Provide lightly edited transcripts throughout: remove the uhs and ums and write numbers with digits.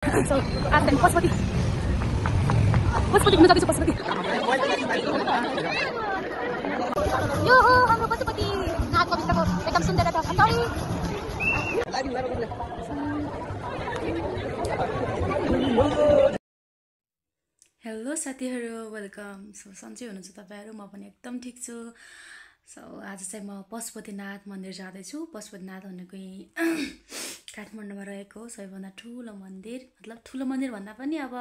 So, आज हामी पशुपति घुम्न जाँदैछु। पशुपति यो हो हाम्रो पशुपति नाथ पवित्रको एकदम सुन्दर र सौन्दर्य। हेलो साथीहरू, वेलकम। सो सन्चै हुनुहुन्छ तपाईँहरू? म पनि एकदम ठिक छु। सो आज चाहिँ म पशुपतिनाथ मन्दिर जाँदैछु। पशुपतिनाथ भनेको काठमाडौँमा रहेको सबैभन्दा ठुलो मन्दिर, मतलब ठुलो मन्दिर भन्दा पनि अब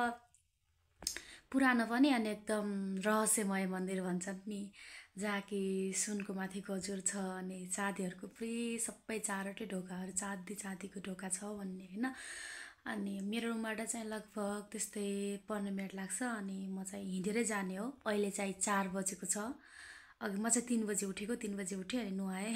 पुरानो पनि अनि एकदम रहस्यमय मन्दिर भन्छन् नि, जहाँ कि सुनको माथि गजुर छ अनि चाँदीहरूको पुरै सबै चारवटै ढोकाहरू चाँदीको ढोका छ भन्ने होइन। अनि मेरो रुमबाट चाहिँ लगभग त्यस्तै 15 मिनट लाग्छ अनि म चाहिँ हिँडेरै जाने हो। अहिले चाहिँ 4 बजेको छ। अघि म चाहिँ 3 बजे उठेको, 3 बजे उठेँ अनि नुहाएँ।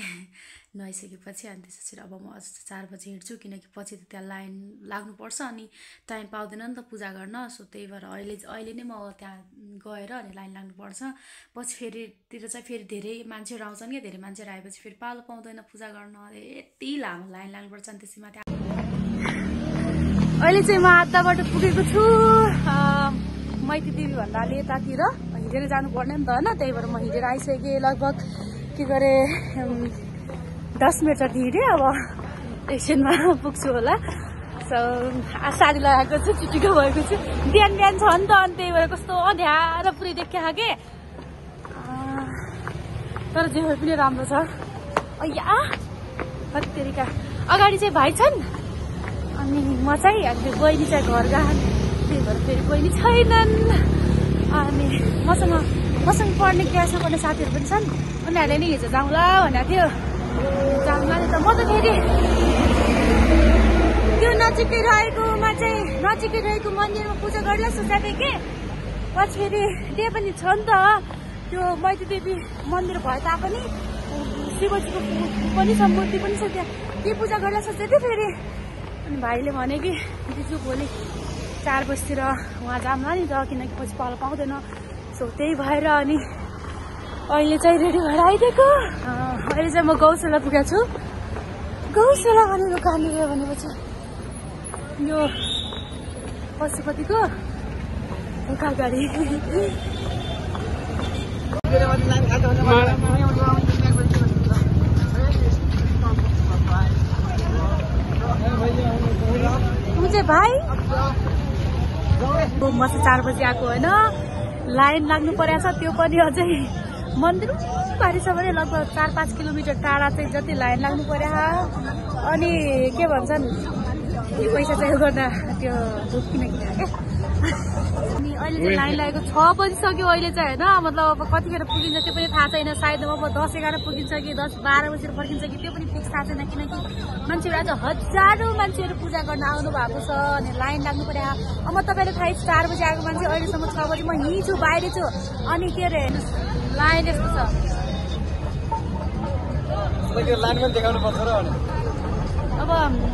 नुहाइसकेपछि अनि त्यसपछि अब म 4 बजे हिँड्छु, किनकि पछि त त्यहाँ लाइन लाग्नुपर्छ अनि टाइम पाउँदैन नि त पूजा गर्न। सो त्यही भएर अहिले नै म त्यहाँ गएर अनि लाइन लाग्नुपर्छ। पछि फेरितिर चाहिँ फेरि धेरै मान्छेहरू आउँछन् क्या, धेरै मान्छेहरू आएपछि फेरि पालो पाउँदैन पूजा गर्न, यति लामो लाइन लाग्नुपर्छ। अनि त्यसमा त्यहाँ अहिले चाहिँ म आधाबाट पुगेको छु। मैती देवी भन्दा अलि यतातिर हिँडेर जानुपर्ने नि त होइन, त्यही भएर म हिँडेर आइसकेँ। लगभग के गरेँ 10 मिनट जति हिँडेँ। अब एकछिनमा पुग्छु होला। सो साडी लगाएको छु, चुटिको भएको छु, बिहान छ नि त, अनि त्यही भएर कस्तो अँध्यारो पुरै देखिया के। तर जे भए पनि राम्रो छ। अय्या हत्तेरिका अगाडि चाहिँ भाइ छन् अनि म चाहिँ बहिनी चाहिँ घर गएको, त्यही भएर फेरि बहिनी छैनन्। अनि मसँग पढ्ने क्लासमा पढ्ने साथीहरू पनि छन्, उनीहरूले नि हिजो जाउँला भनेको थियो। जाउँला नि त। म त फेरि त्यो नजिकै रहेको मन्दिरमा पूजा गर्ला सोचेको थिएँ कि, पछि फेरि त्यही पनि छ नि त त्यो मैती देवी मन्दिर भए तापनि शिवजीको पनि छ, मूर्ति पनि छ त्यहाँ, के पूजा गर्ला सोचेको थिएँ फेरि। अनि भाइले भने कि दिजु भोलि 4 बजीतिर उहाँ जाउँला नि त, किनकि पछि पालो पाउँदैन। सो त्यही भएर अनि अहिले चाहिँ रेडी भएर आइदिएको। अहिले चाहिँ म गौशाला पुगेको छु। गौशाला भनेको कहाँनिर भनेपछि यो पशुपतिको अगाडि। भाइ म चाहिँ 4 बजी आएको होइन, लाइन लाग्नु परेको छ। त्यो पनि अझै मन्दिर भारी छ भने लगभग 4-5 किलोमिटर टाढा चाहिँ जति लाइन लाग्नु पर्यो। अनि के भन्छन् त्यो पैसा चाहिँ गर्दा त्यो धुप किन क्या। अनि अहिले चाहिँ लाइन लागेको 6 बजिसक्यो अहिले चाहिँ होइन। मतलब अब कतिखेर पुगिन्छ त्यो पनि थाहा छैन। सायद अब 10-11 पुगिन्छ कि 10-12 बजेर फर्किन्छ कि त्यो पनि फिक्स थाहा छैन, किनकि मान्छेहरू आज हजारौँ मान्छेहरू पूजा गर्न आउनु भएको छ अनि लाइन लाग्नु पर्यो। अब म तपाईँले थाहै 4 बजी आएको मान्छे अहिलेसम्म 6 बजी म हिँड्छु, बाहिर छु। अनि के अरे लाइन यस्तो छ। अब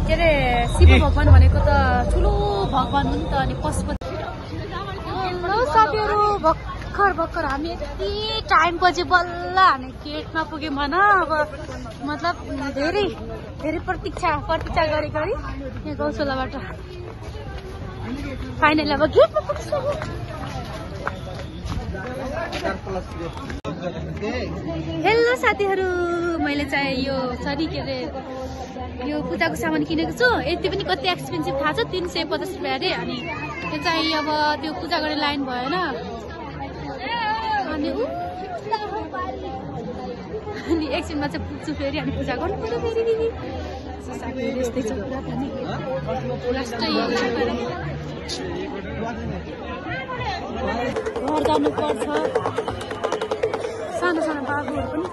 के अरे शिव भगवान भनेको त ठुलो भगवान हो नि त। अनि पशुपति साथीहरू भर्खर हामी यति टाइम पछि बल्ल हामी गेटमा पुग्यौँ भन। अब मतलब धेरै प्रतीक्षा गरी यहाँ गौशालाबाट फाइनली अब गेटमा पुगिसक्यो। हेलो साथीहरू, मैले चाहिँ यो छ नि के अरे यो पूजाको सामान किनेको छु। यति पनि कति एक्सपेन्सिभ थाहा छ, 350 रुपियाँ अरे। अनि त्यो चाहिँ अब त्यो पूजा गर्ने लाइन भएन अनि एकछिनमा चाहिँ पुग्छु फेरि अनि पूजा गर्नु पर्यो फेरि। साथीहरू यस्तै छ पुरा पनि लास्टै घर जानुपर्छ। सानो सानो बाबुहरू पनि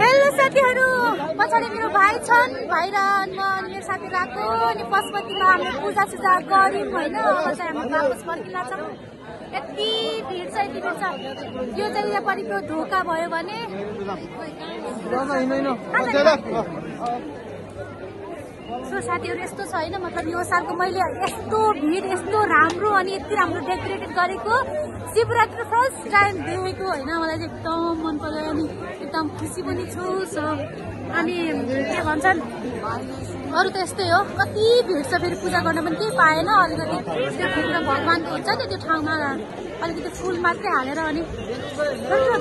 हेलो साथीहरू, पछाडि मेरो भाइ छन्, भाइ र म अनि मेरो साथी गएको अनि पशुपतिमा हामीले पूजा सुजा गऱ्यौँ होइन। अब चाहिँ हामी वापस फर्किँदैछौँ। यति भिड छ यति भिड छ यो चाहिँ यहाँ परिको धोका भयो भने सो साथीहरू यस्तो छ होइन मतलब यो सालको मैले यस्तो भिड यस्तो राम्रो अनि यति राम्रो डेकोरेटेड गरेको शिवरात्री फर्स्ट टाइम देखेको होइन मलाई चाहिँ एकदम मन पर्यो अनि एकदम खुसी पनि छु सो अनि के भन्छन् अरू त यस्तै हो कति भिड छ फेरि पूजा गर्न पनि केही पाएन अलिकति त्यो भित्र भगवान्को हुन्छ नि त्यो ठाउँमा अलिकति फुल मात्रै हालेर अनि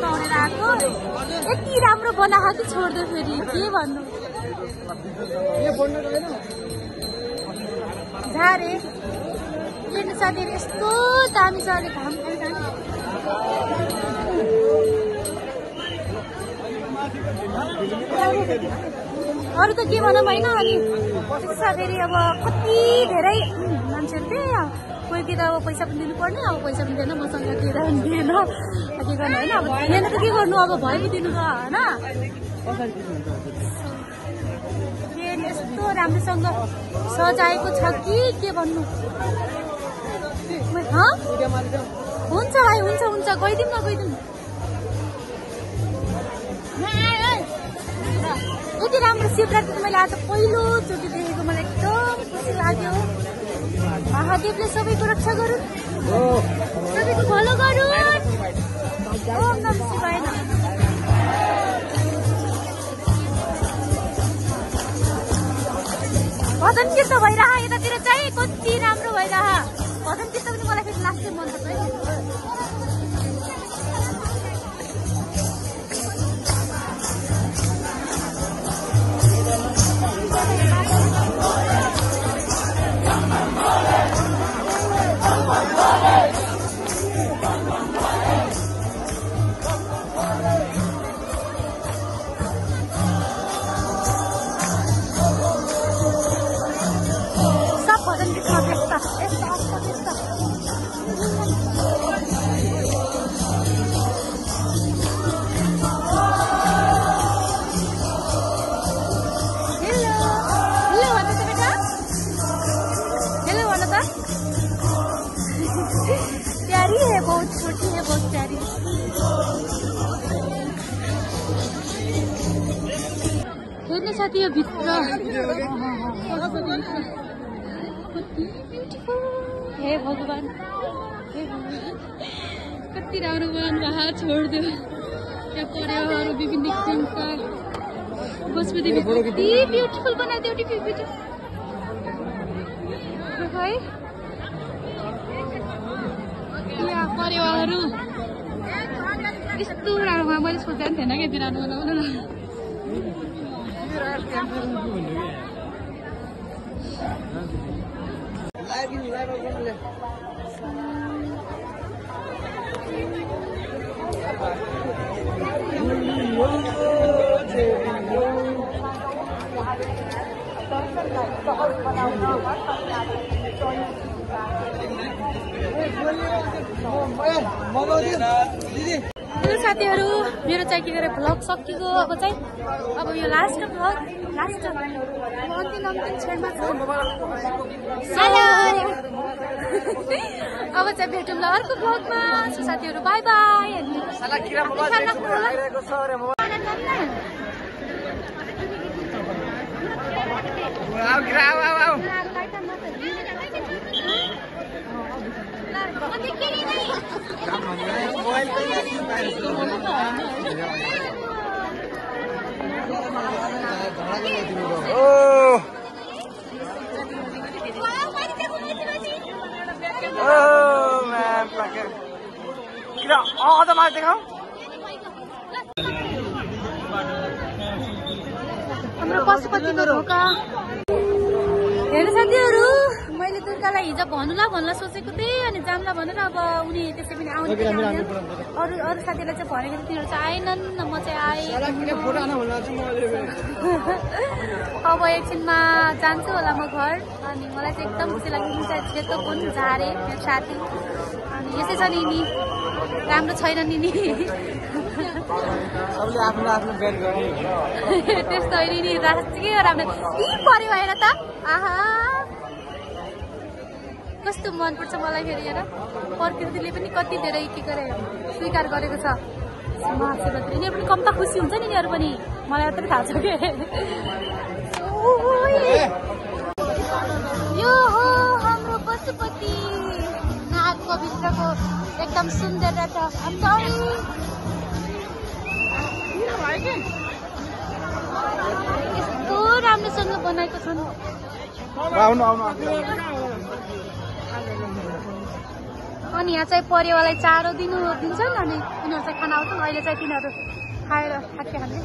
दौडेर आएको यति राम्रो बनाएको कि छोड्दै फेरि के भन्नु झारे लिनु साथीहरू यस्तो दामी छ अहिले घाम अरू त के भनौँ होइन अनि त्यसो फेरि अब कति धेरै मान्छेहरू थिए कोही कि त अब पैसा पनि दिनुपर्ने अब पैसा पनि दिएन मसँग दिएर पनि दिएन के गर्नु होइन अब दिएन त के गर्नु अब भयो नि दिनु त होइन यस्तो राम्रोसँग सजाएको छ कि के भन्नु हुन्छ भाइ हुन्छ हुन्छ गइदिउँ न गइदिउँ यति राम्रो शिवरात्री मैले आज पहिलोचोटि देखेको मलाई एकदम खुसी लाग्यो महादेवले सबैको रक्षा गरून् सबैको भलो गरून् ओम नमः शिवाय भजन कीर्तन भइरह यतातिर चाहिँ कति राम्रो भइरह भजन कीर्तन पनि मलाई फेरि लास्ट टाइम मन पर्छ हेर्ने साथी यो भित्र हे भगवान कति राम्रो बनाउनु छोडिदियो त्यहाँ पर्याहरू विभिन्न किसिमका बसपति कति ब्युटिफुल बनाइदियो है यहाँ पर्याहरू यस्तो राम्रो मैले सोचेको थिएन कि यति राम्रो बनाउनु न हेलो साथीहरू मेरो चाहिँ के गरेर भ्लग सकिएको अब चाहिँ अब यो लास्ट भ्लग लास्ट अन्तिम क्षणमा छ अब चाहिँ भेटौँ ल अर्को भ्लगमा साथीहरू बाई बाई हाम्रो पशुपतिको ढोका हेर्नु साथीहरू मैले दुर्गालाई हिजो भन्नुला सोचेको थिएँ अनि जाम्ला भनेर अब उनी त्यसै पनि आउने अरू साथीलाई चाहिँ भनेको थिएँ तिनीहरू चाहिँ आएनन् म चाहिँ आएँ अब एकछिनमा जान्छु होला म घर अनि मलाई चाहिँ एकदम खुसी लाग्यो सेतो फोन झारे मेरो साथी अनि यसै छ नि राम्रो छैन नि त्यस्तो होइन नि के राम्रो पर्यो भएर त आहा कस्तो मनपर्छ मलाई फेरि हेर प्रकृतिले पनि कति धेरै के गरे स्वीकार गरेको छ महाशिवरात्रि यिनीहरू पनि कम त खुसी हुन्छ नि यिनीहरू पनि मलाई मात्रै थाहा छ के यो हो हाम्रो पशुपतिनाथको भित्रको एकदम सुन्दर र यस्तो राम्रोसँग बनाएको छन् अनि यहाँ चाहिँ परिवारलाई चारो दिन्छन् अनि उनीहरू चाहिँ खाना आउँछन् अहिले चाहिँ तिनीहरू खाएर थाके खाने